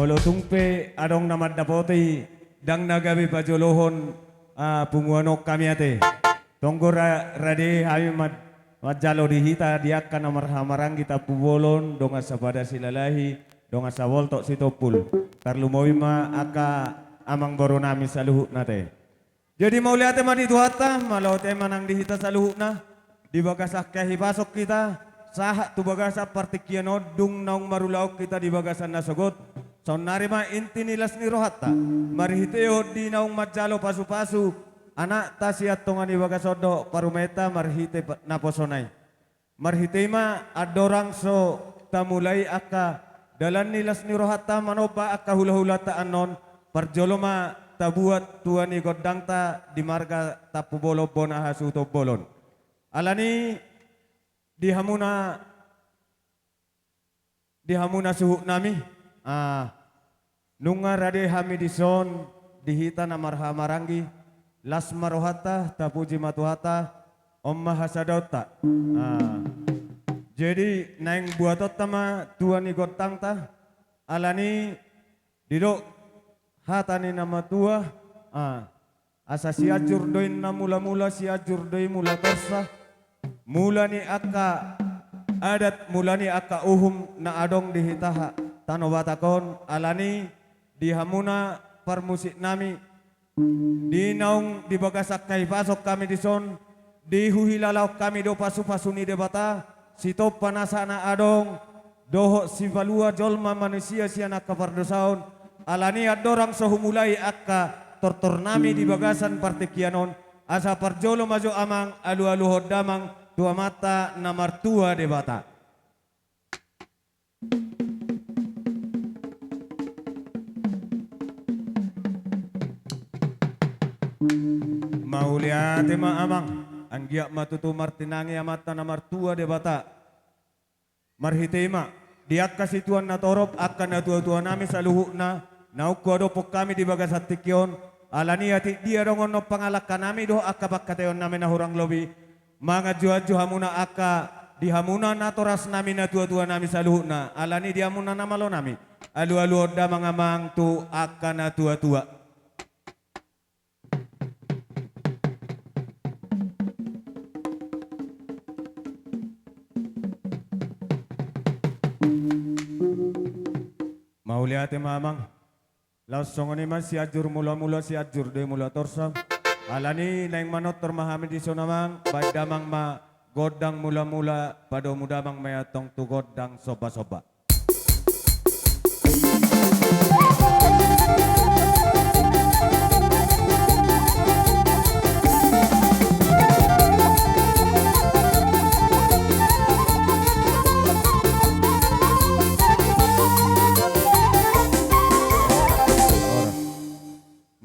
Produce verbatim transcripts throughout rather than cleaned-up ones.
Molo tung pe adong na mandapoti, ndang na gabe pajolohon, ah, punguan on hami ate. Tonggo ra-, rade hami man-, manjalo di hita di angka na marhahamaranggi Tampubolon, dongan sapada silalahi, dongan saboltok sitompul. Tarlumobi ma angka amangboru nami saluhutna ate. Jadi mauliate ma di Tuhanta, mauliate ma nang di hita saluhutna, di bagasan hahipason hita, sahat tu bagasan partingkian on dung naung marulaon hita di bagasan na sogot, saonnari ma inti ni las ni rohanta, marhitehon di naung manjalo pasupasu, anakta sian tonga ni bagas on dohot parumaenta marhite pa-, naposona i. Marhite i ma andorang so tamulai angka dalan ni las ni rohanta manomba angka hulahulanta annon, parjolo ma tabuat tua ni gondangta di marga Tampubolon bona hasuhuton bolon. Alani di hamuna, di hamuna suhut nami, ah, nunga rade hami dison di hita na marhahamaranggi, las ma rohanta, tapuji ma Tuhanta, on ma hasadaonta. Ah. Jadi naeng buatonta ma tua ni gondangta, alani didok hata ni na matua, ah, asa Sianjur do inna mulamula, Sianjur do i mula torsa, mula ni angka adat, mula ni angka uhum na adong di hita ha-, tano Batak on, alani di hamuna parmusik nami, di naung di bagasan hahipason hami dison, di huhilalaon hami do pasupasu ni Debata, sitompa nasa na adong, dohot sipalua jolma manisia sian angka pardosaon, alani andorang so humulai angka tortor nami di bagasan partingkian on, asa parjolo ma jo amang alualuhon damang tu Amanta na martua Debata. Mauliate ma amang, anggiat ma tutu martinangi Amanta na martua Debata. Marhite i ma, di angka situan na torop, angka natuatua nami saluhutna, naung huadophon hami di bagasan tingki on, alani atik dia dongan on pangalangka nami dohot angka pangkataion nami na hurang lobi, manganjuanju hamuna angka di hamuna natoras nami natuatua nami saluhutna, alani di hamuna na malo nami, alualuhon damang amang tu angka natuatua. Mauliate ma amang. Laos songon i ma Sianjur mulamula, Sianjur do i mula torsa. Alani naeng manortor ma hami dison amang, baen damang ma gondang mulamula, padomu damang ma i antong tu gondang sombasomba.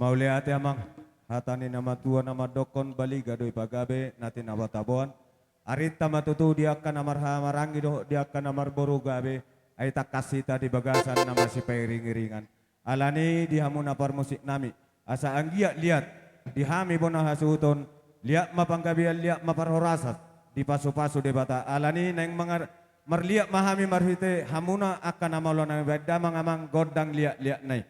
Mauliate amang, hata ni na matua na mandokkon baliga do i pagabe na tinabo-taboan. Arinta ma tutu di angka na marhaha maranggi dohot di angka na marboru gabe, ai tangkas hita di bagasan na masipairing-iringan. Alani di hamu na parmusik nami, asa anggiat liat di hami bona hasuhuton, liat ma panggabean, liat ma parhorasan, dipasupasu Debata. Alani naeng mangar-, marliat ma hami marhite hamuna angka na malo nami, baen damang amang gondang liat-liatna i.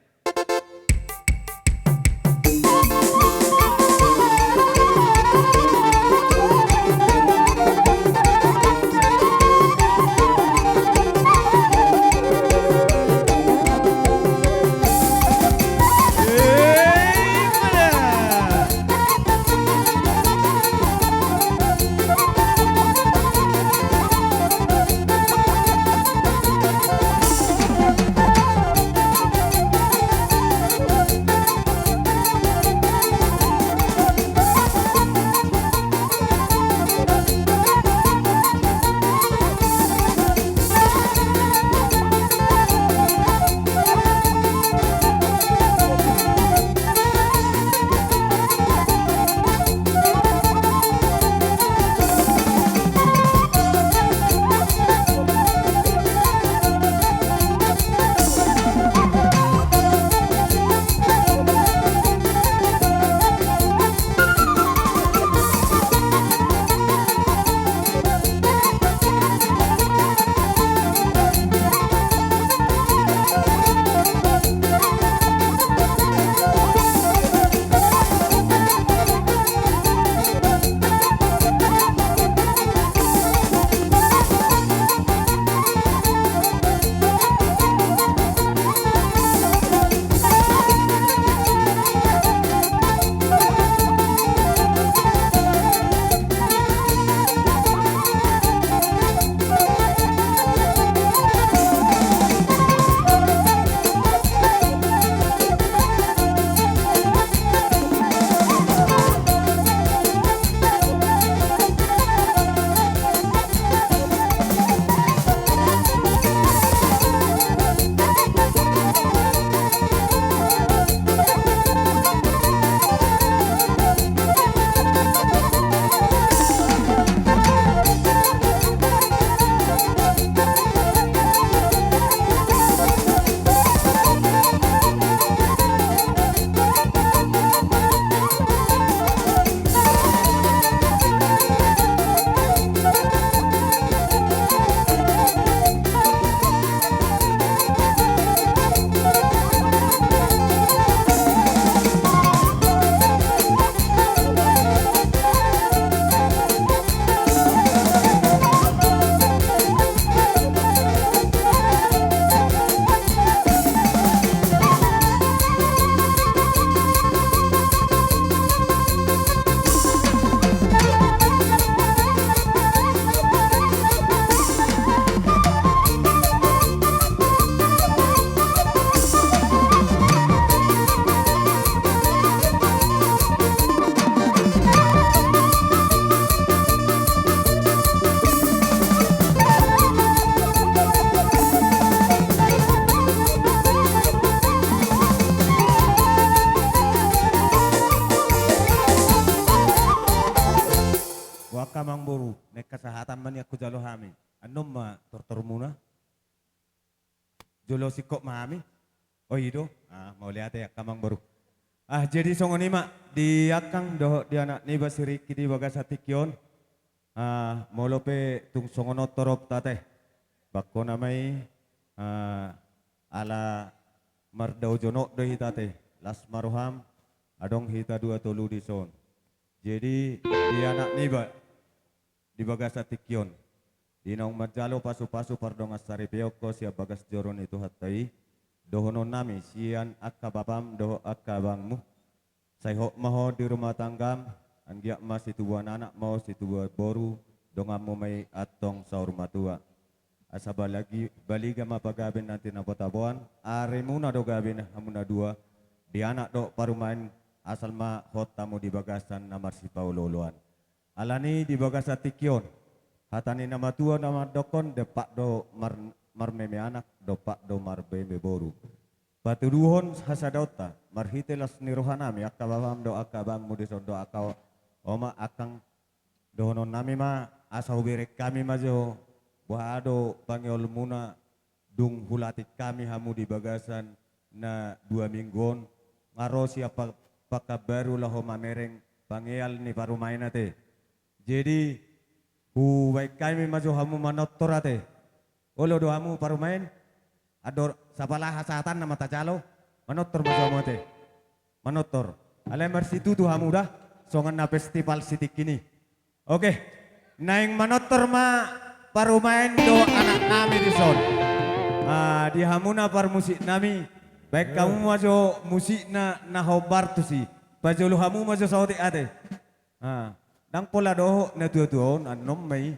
ma tortormuna. Jolo singkop ma hami. O, i do. Ah, mauliate angka amangboru. Ah, jadi songon i ma di angkang dohot di anak niba si Riki di bagasan tingki on. Ah, molo pe tung songon on toropta ate, bangkona ma i, ah, ala mardao jonok do hita ate, las ma roham, adong hita dua tolu dison. Jadi di anak niba di bagasan tingki on, di naung manjalo pasupasu pardongansaripeon ho sian bagas joro ni Tuhanta i, dohononnami sian angka bapam dohot angka abangmu: Sai hot ma ho di rumah tanggam, anggiat ma situbuan anak ma ho, situbuan boru, donganmu ma i antong saur matua. Asa balagi-, baliga ma pagabe nang di na potapoan, arimuna do gabe hamuna dua, di anak dohot parumaen, asal ma hot hamu di bagasan na marsipaolooloan. Alani di bagasan tingki on, hata ni na matua na mandokkon, dompak do mar-, marmeme anak, dompak do marmeme boru. Patuduhon hasadaonta, marhite las ni rohanami, angka bapam dohot angka abangmu dison dohot angka o-, oma, angkang, dohononnami ma, asa hubereng hami ma jo boha do pangeolmuna, dung hulatih hami hamu di bagasan na dua minggu on, nga ro sian Pa-, Pakanbaru laho mamereng pangeal ni parumaen ate. Jadi, hubaen hami ma jo hamu manortor ate. Olo do hamu parumaen? Andor sapala hasahatanna ma tajalo, manortor ma jo hamu ate. Manortor. Alai marsitutu hamu da, songon na festival sitingkin i. Oke. Naeng manortor ma parumaen dohot anaknami dison. Ah, di hamuna parmusiknami, baen hamu ma jo musikna na hombar tusi. Pajolo hamu ma jo saotik ate. Ah, ndang pola dohot natuatua on, annon ma i.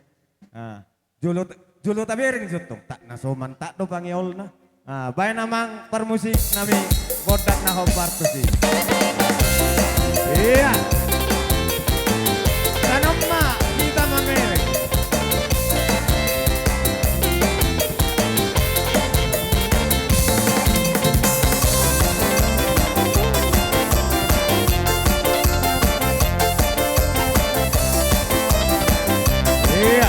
Ah, jolo, jolo tabereng jo tong, tak na so mantap do pangeolna. Ah, baen amang parmusiknami gondang na hombar tusi. Ia. Sanon ma hita mamereng. Ia.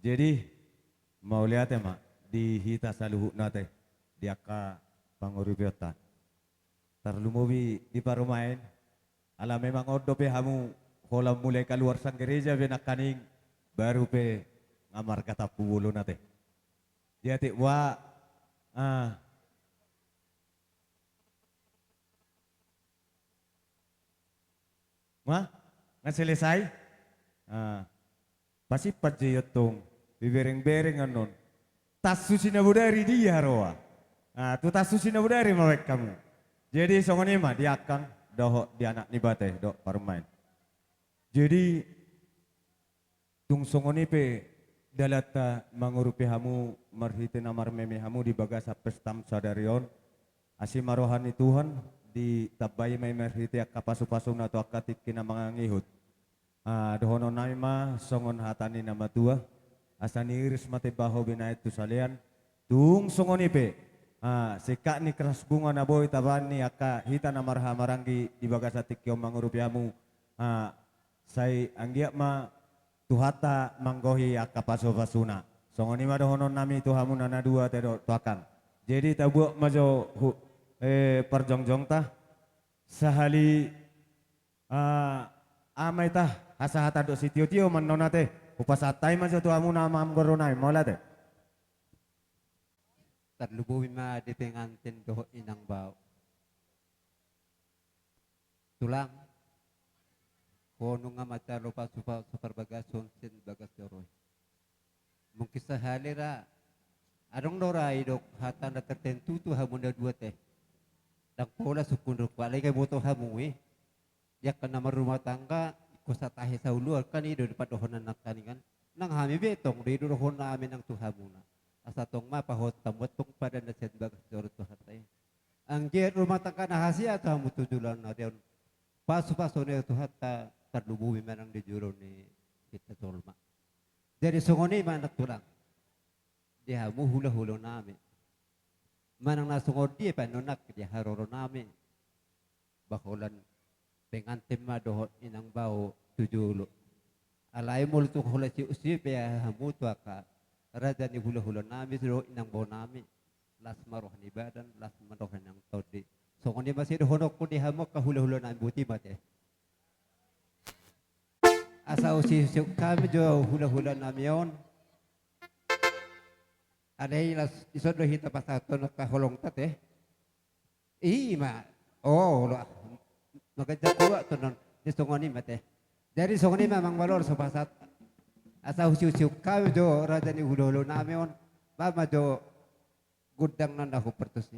Jadi, mauliate ma di hita saluhutna te, di angka pangurupion ta. Tarlumobi di parumaen, ala memang on dope hamu holan mulai kaluar sian gereja pe nangkaning, baru pe nga marga tampubolon ate. Jadi, wa, ah, Ma, nga selesai? Ah, pasimpan jo i antong, dibereng-bereng annon. Tansu Sinabodari dia roa. Ah, tu Tansu Sinabodari ma baen hamu. Jadi songon i ma di angkang, dohot di anak ni bate, dohot parumaen. Jadi, tung songon i pe dalanta mangurupi hamu marhite na marmeme hamu di bagasan pestam sadari on. Asi ma roha ni Tuhan, ditambai ma i marhite angka pasu-pasuna tu angka tingki na mangihut. Ah, dohonon nami ma songon hata ni na matua, asa niiris ma timbaho binahen tu salean. Tung songon i pe, ah, singkat ni keras bunga na boi tabaen ni angka hita na marhaha maranggi di bagasan tingki on mangurupi hamu, ah, sai anggiat ma Tuhanta manggohi angka pasu-pasuna. Songon i ma dohonon nami tu hamu na dua ate dohot tu angkang. Jadi tabuat ma jo hu-, eh, parjongjongta. Sahali, ah, aha ma hita hasahatan dohot sitio-tio ma annon ate. Hupasahat hami ma jo tu hamu na mamboru nami, mauliate. Tarlumobi ma di pengantin dohot inang bao. Tulang, ho nunga manjalo pasu-pasu parbagason sian bagas joro i. Mungkin sahali ra, adong do ra didok hata na tertentu tu hamu na dua ate. Ndang pola sungkun do, apalagi boto hamu i. Di angka na marrumah tangga, ingkon satahi sauluan kan i do dipandohon nangkaning kan. Nang hami be tong do i do dohonon nami nang tu hamuna. Asa tong ma pasahaton hamu antong padan na sian bagas joro Tuhanta i. Anggiat rumah tangga na hasea tu hamu tu joloan on. Pasu-pasu ni Tuhanta tarlumobi manang di jolo ni hita jolma. Jadi songon i ma nang tulang. Di hamu hula-hula nami. Manang na songon dia pe annon nang di haroro nami. Ba holan pengantin ma dohot inang bao tu jolo. Alai molo tung holan siuk-siuk pe hamu tu angka raja ni hula-hula nami dohot inang bao nami. Las ma roha ni badan, las ma roha ni nang tondi. Songon i ma sidohononku di hamu angka hula-hula nami, boti ma ate. Asa husiuk-siuk hami jo hula-hula nami on. Alai las, dison do hita pasahathon angka holongta ate. I ma. O, olo. Maganjang kuat tu non. Di songon i ma ate. Jadi songon i ma amang balor so pasahat. Asa husiuk-siuk hami jo raja ni hula-hula nami on. Baen ma jo gondang na hupartusi.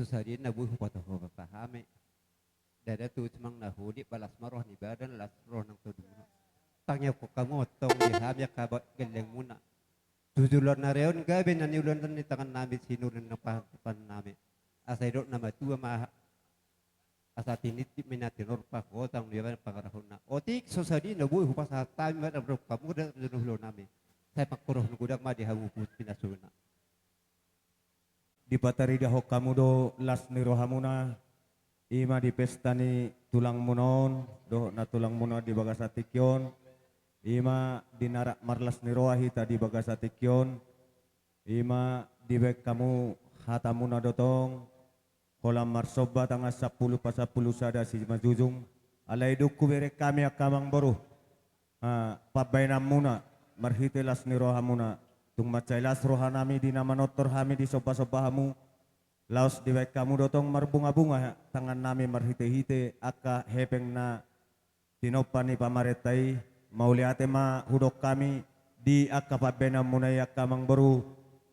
so sadina boi hupatupa hami. Ndada tutu manang na holit, ba las ma roha ni badan, las roha nang tondimuna. Tangiangkon hamu tong di hami angka ba-, gellengmuna. Tu joloan ni ari on gabe na niuloan ni tangan nami, sinurunan ni pangan nami. Asa didok na matua ma, asa tinitip ma na tinorpa, hotang di baen pangarahutna. Otik so sadina boi hupasahat hami ma dohot hamu dohot jolo nami. Sai pangkorhon godang ma di hamu pus pinasuna. Dipataridahon hamu do las ni rohamuna, i ma di pesta ni tulangmuna on, dohot na tulangmuna di bagasan tingki on, i ma di narak marlas ni roha hita di bagasan tingki on, i ma dibaen hamu hatamuna do tong, holan marsomba tangan sampulu pasampulu sada simanjujung, alai dung hubereng hami angka amangboru, ah, pambahenanmuna, marhite las ni rohamuna, tung mansai las rohanami di na manortor hami disombasomba hamu, laos dibaen hamu do tong marbungabunga tangannami marhitehite angka hepeng na tinompa ni pamarenta i, mauliate ma hudok hami di angka pambahenanmuna i angka amangboru.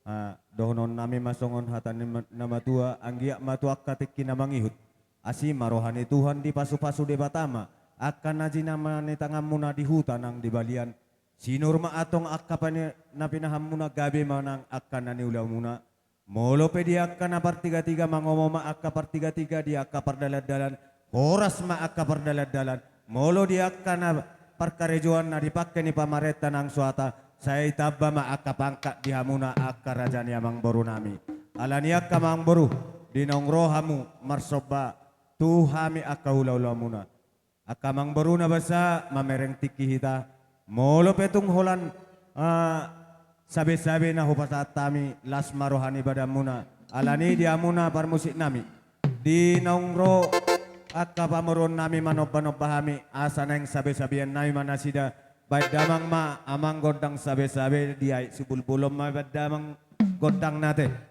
Ah, dohononnami ma songon hata ni ma-, na matua, anggiat ma tu angka tingki na mangihut, asi ma roha ni Tuhan, dipasupasu Debata ma angka na jinama ni tanganmuna di huta nang di balian. Sinur ma antong angka pane-, na pinahanmuna, gabe ma nang angka na niulamuna. Molo pe di angka na partigatiga, mangomo ma angka partigatiga, di angka pardalandalan, horas ma angka pardalandalan. Molo di angka na parkarejoan na dipangke ni pamarenta nang so hata, sai tamba ma angka pangkat di hamuna angka raja ni amangborunami. Alani i angka amangboru, di naung ro hamu marsomba tu hami angka hulahulamuna. Angka amangboru na basa, mamereng tingki hita. Molo pe tung holan, ah, sabesabe na hupasahat hami, las ma roha ni badanmuna. Alani i di hamuna parmusiknami, di naung ro angka pamoruonnami manombanomba hami, asa naeng sabesabeannami ma nasida. Baen damang ma amang gondang sabesabe, di Aek Sibulbul on ma baen damang gondangna ate.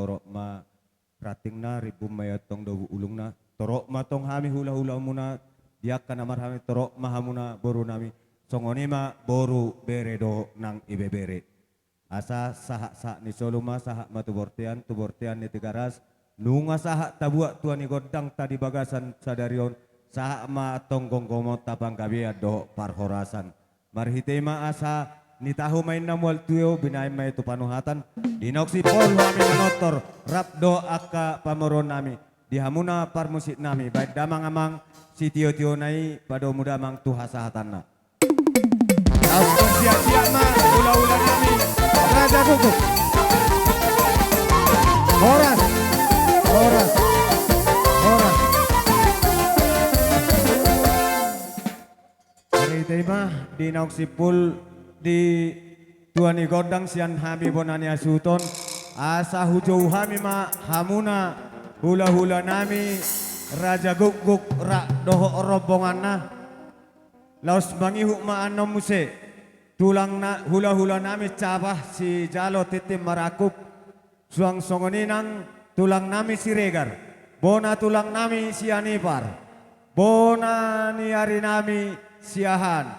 torop ma rantingna, rimbun ma i antong dobu ulungna. Torop ma tong hami hulahulamuna di angka na marhaha-, torop ma hamuna borunami. Songon i ma boru, bere dohot nang ibebere. Asa sahat-sahat ni solu ma, sahat ma tu bontean, tu bontean ni Tigaras. Nunga sahat tabuat tua ni gondangta di bagasan sadari on, sahat ma antong gomgomonta panggabean dohot parhorasan. Marhite i ma asa nitahu ma inna mual tio, binahen ma i tu panuhatan. Di naung simpul hami manortor rap dohot angka pamoruonnami, di hamuna parmusiknami, baen damang amang sitiotiona i, padomu damang tu hasahatanna. Laos marsiapsiap ma hulahulanami Raja Guguk. Horas, horas, horas. Marhite i ma di naung simpul di tua ni gondang sian hami bona ni hasuhuton, asa hujou hami ma hamuna hulahulanami Raja Guguk rap dohot rombonganna. Laos mangihut ma annon muse, tulang na, hulahulanami Capa sijalo tintin marangkup, suang songon i nang tulangnami Siregar, bona tulangnami Sianipar, bona ni arinami Siahaan,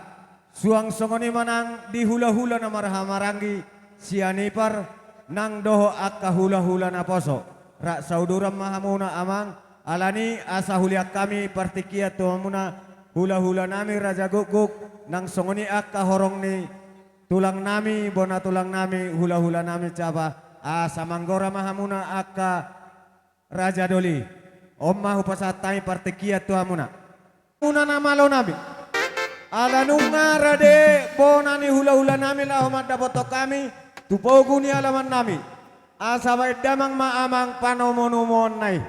suang songon i ma nang di hulahula na marhahamaranggi Sianipar, nang dohot angka hulahula naposo. Rap sauduran ma hamuna amang, alani asa hulean hami partingkian tu hamuna hulahulanami Raja Guguk, nang songon i angka horong ni tulangnami, bona tulangnami, hulahulanami Capa, asa manggora ma hamuna angka raja doli. On ma hupasahat hami partingkian tu hamuna. Hamuna na malonami, ala nunga rade bona ni hulahulanami laho mandapothon hami tu pogu ni alamannami, asa baen damang ma amang panomunomuonna i.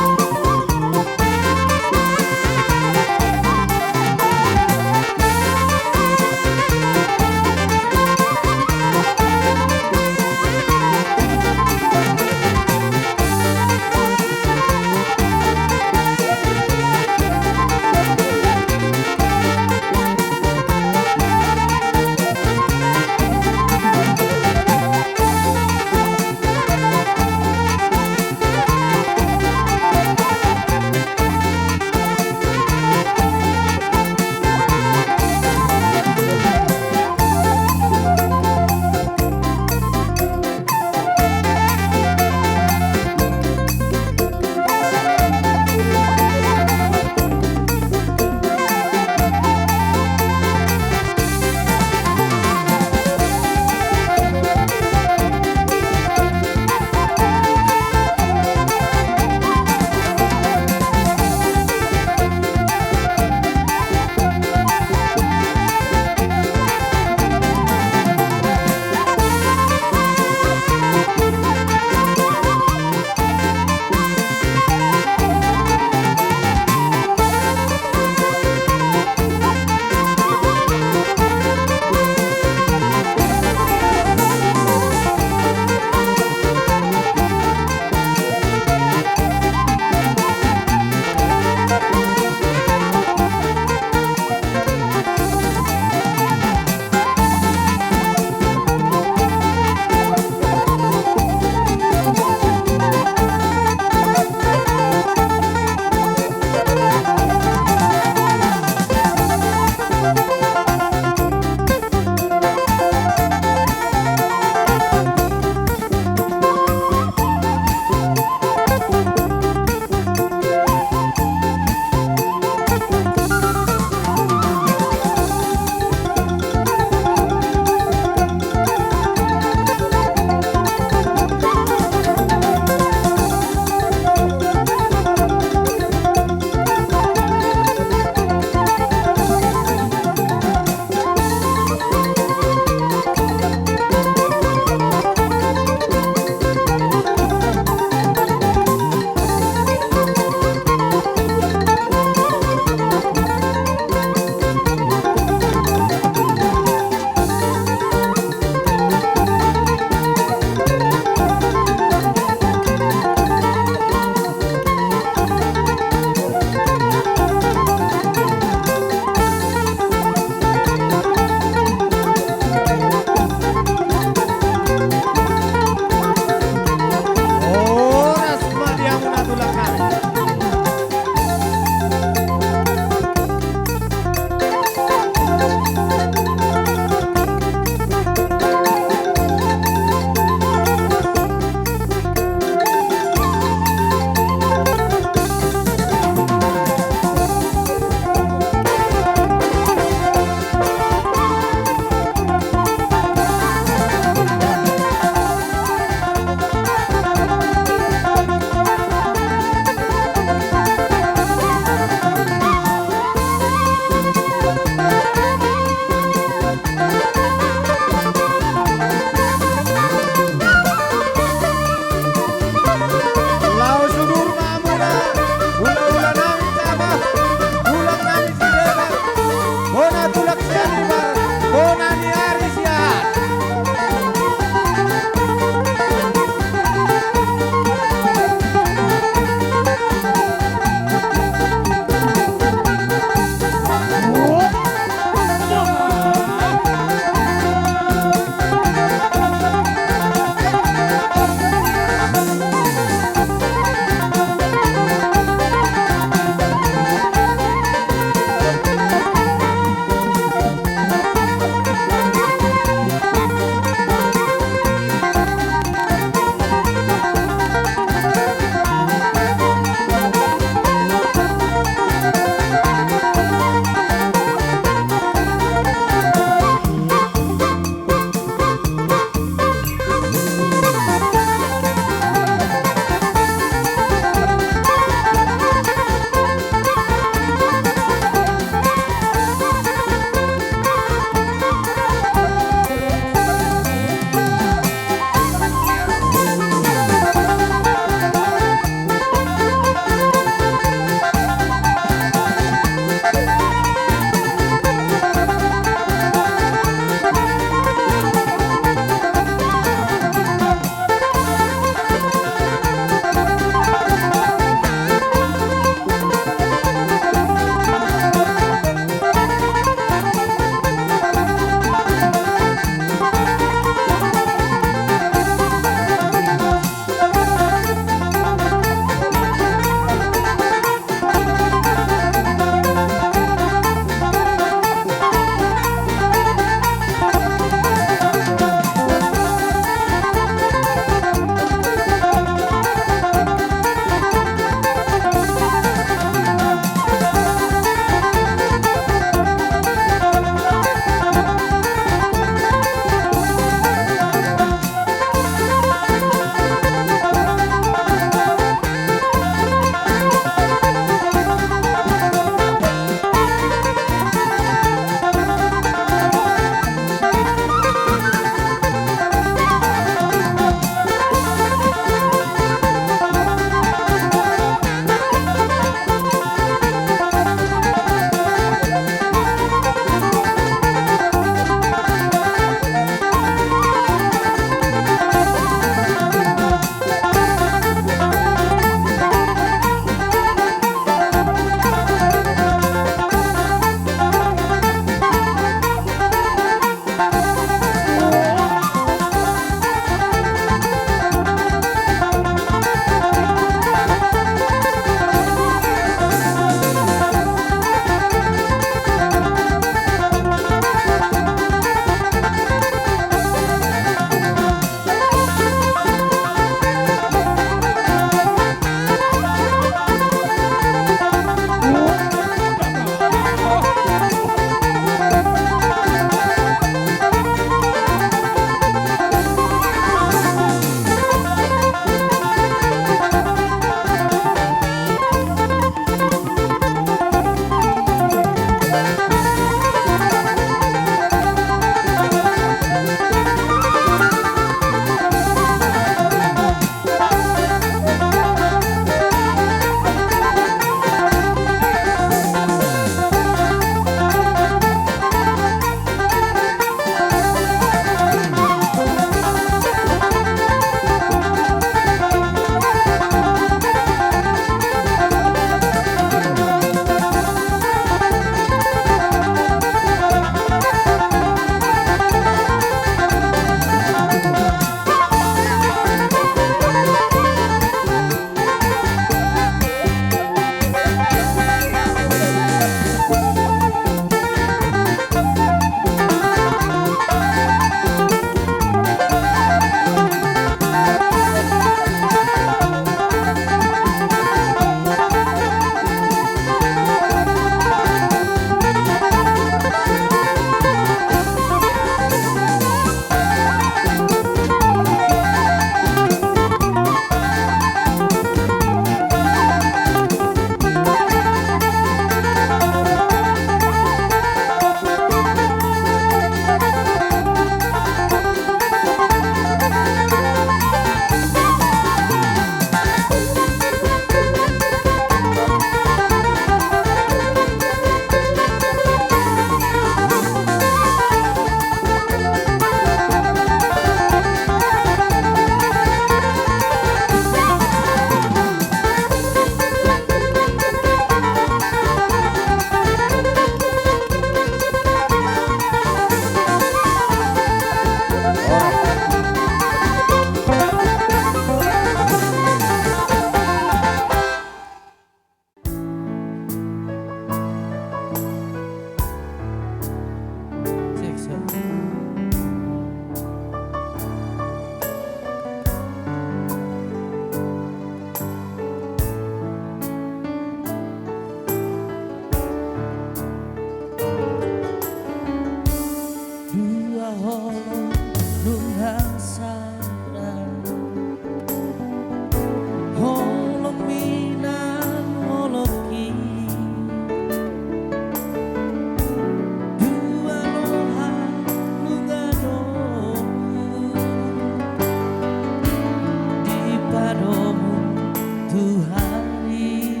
Tuhan i.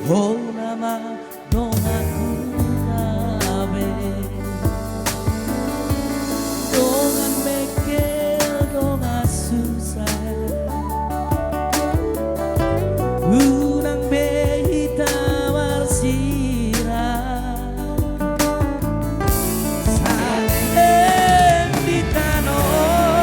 Hona ma donganku gabe, dongan mengkel, dongan susa. Unang be hita marsirang saleleng di tano on.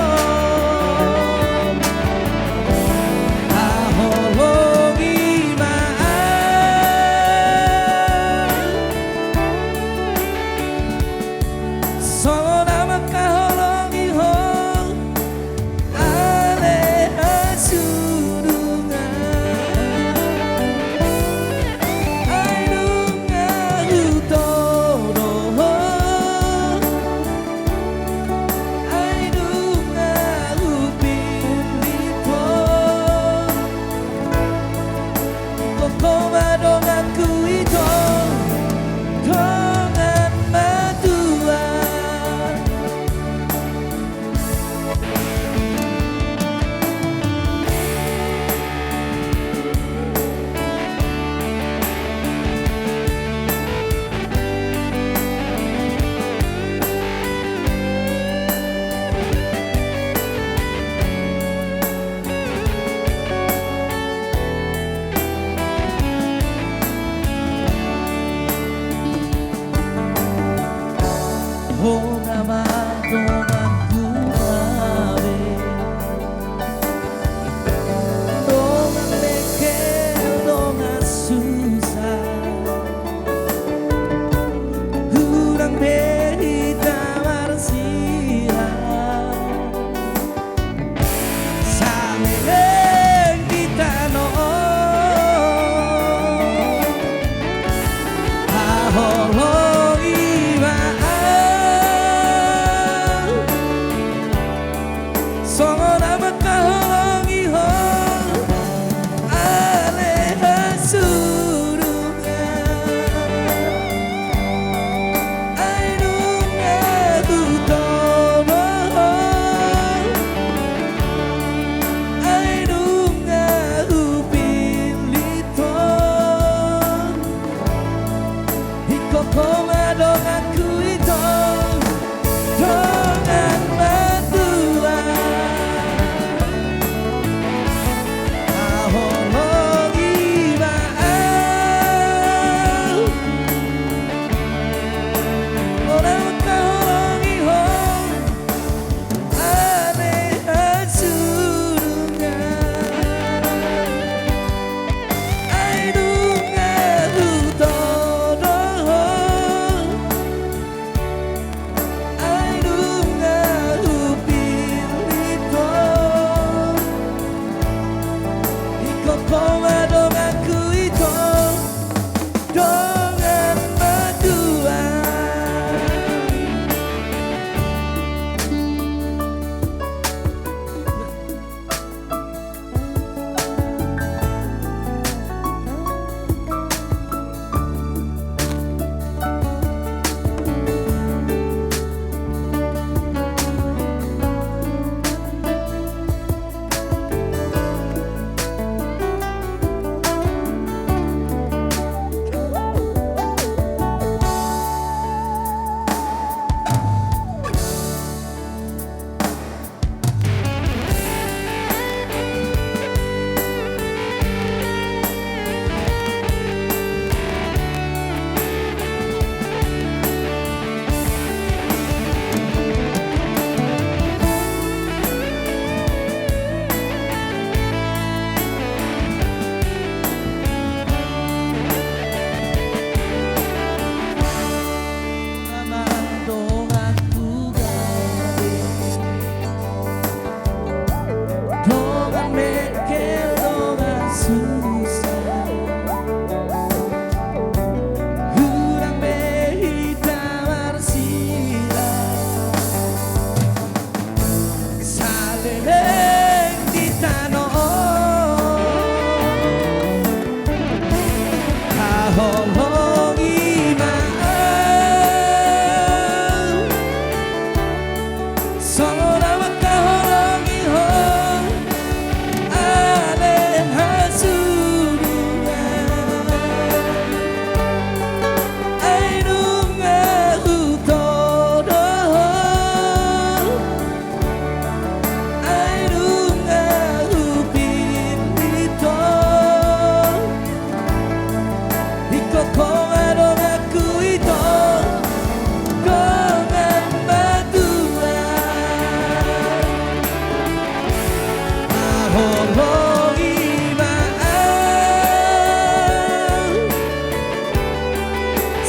Holongi ma au,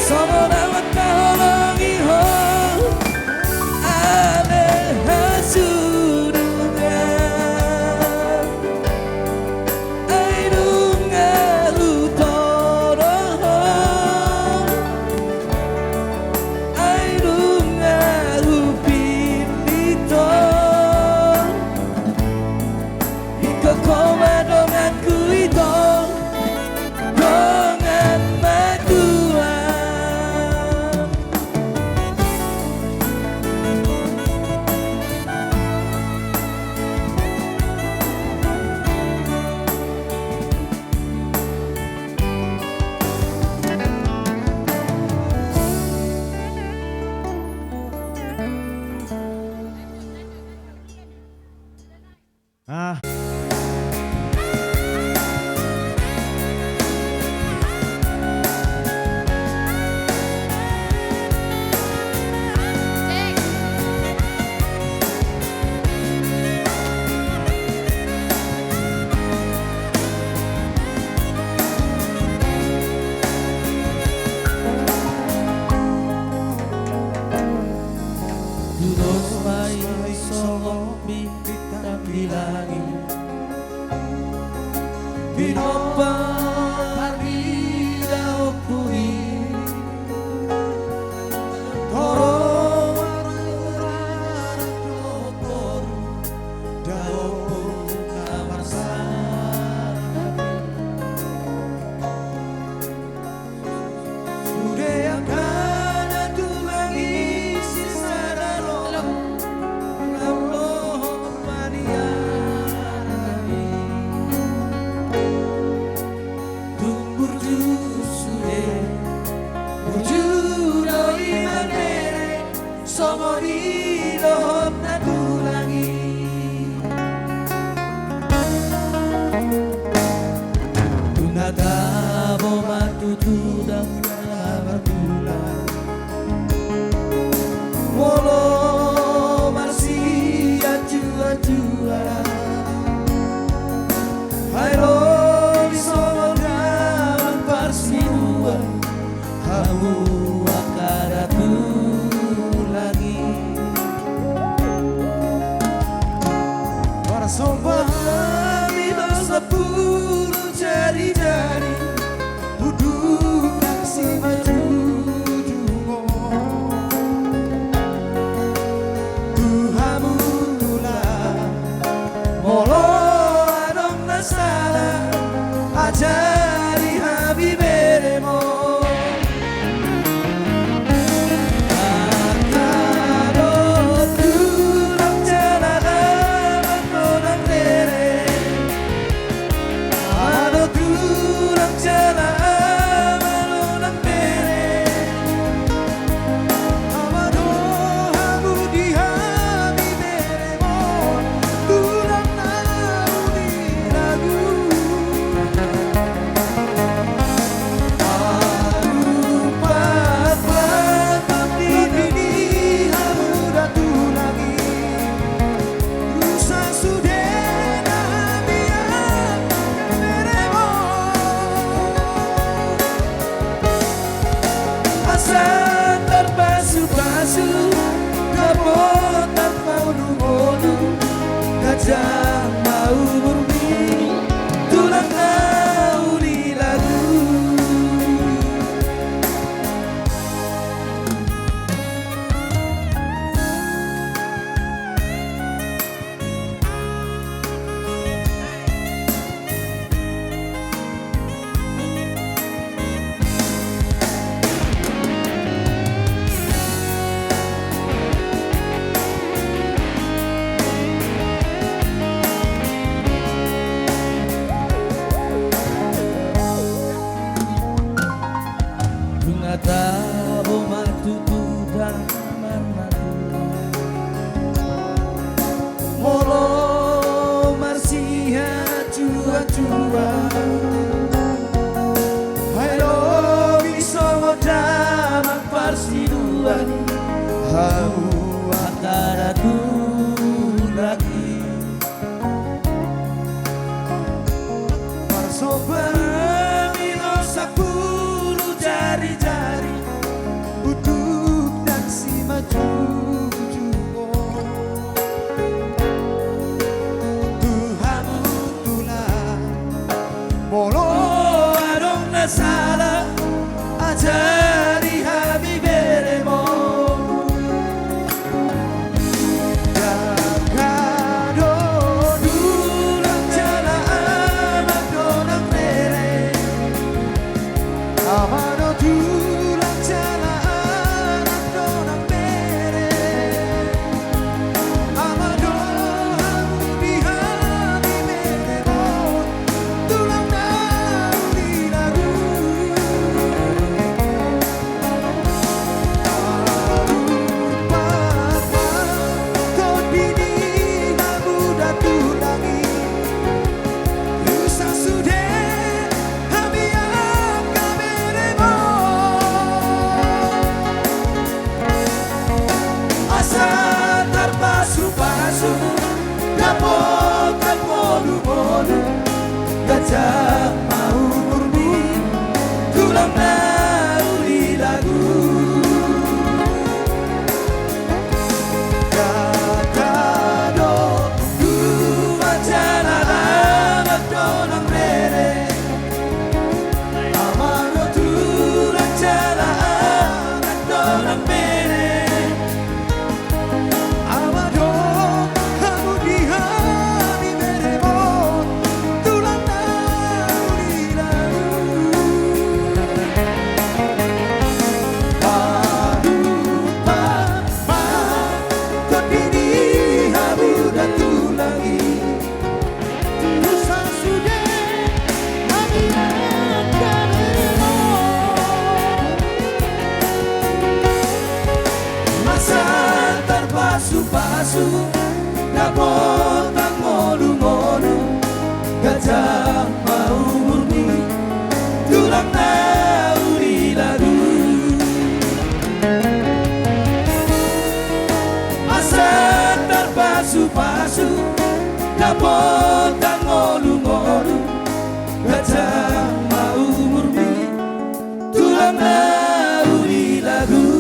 songon na mangkaholongi ho, ale hasudutan. Ai nunga hutodo ho, ai nunga hupillit ho. Ingkon ho ma donganku ito, dongan matua. Ah. Tudos ma i songon bintang di langit, pinomparmu do i. Torop ma rara dohot boru, dao pun na marsangapi. Sude angka na tulang i sisada roha, lam dohot paniaraan i. Tung burju sude, burju do i marbere, songon i dohot na tulang i. Tung na tabo ma tutu dang na martulang, molo marsianjuanjuan, ai ro di songon damang parsiduan. Hamu angka na tulang i. Parsomba hami ma sampulu jari-jari, unduk nang simanjujung on. Tu hamu tulang, molo adong na sala, ajari hami berem on. Angka dohot tulang jala amang dohot bere, adong tulang jala amang dohot bere. Hamu do hamu di hami berem on, tulang na uli lagu. Aduh, patpat di hamu da tulang i. Rusak sude na hami berem on. Asa tarpasupasu, dapotan mangolu-ngolu, ganjang ma umurmi, tulang na uli lagu. Nunga tabo ma tutu damang na tulang. Molo marsianjuan-juan, ai lobi songon damang parsiduan. Hamu angka na tulang i. Somba hami do sampulu jari-jari, unduk nang simanjujung on. Tu hamu tulang, molo adong na sala, ajari hami beremon. Dangka do tulang jala anak do nang bere. Ama do tulang jala anak do nang bere. Ama do hamu di hami beremon, tulang na uli lagu. Aduh, papa, tondi ni hamu da tulang i. Usa sude hami angka beremon. Asa tarpasupasu, dapotan ngolu-ngolu, ganjang ma umurmi, tulang na uli lagu. Dangka do tulang jala anak do nang bere. Ama do tulang jala anak do nang bere. Ama do hamu di hami beremon, tulang na uli lagu. Aduh, papa, tondi ni hamu da tulang i. Usa sude hami angka beremon. Asa tarpasupasu, dapotan ngolu-ngolu, ganjang ma umurmi, tulang na uli lagu. Asa tarpasupasu, dapotan ngolu-ngolu, ganjang ma umurmi, tulang na uli lagu.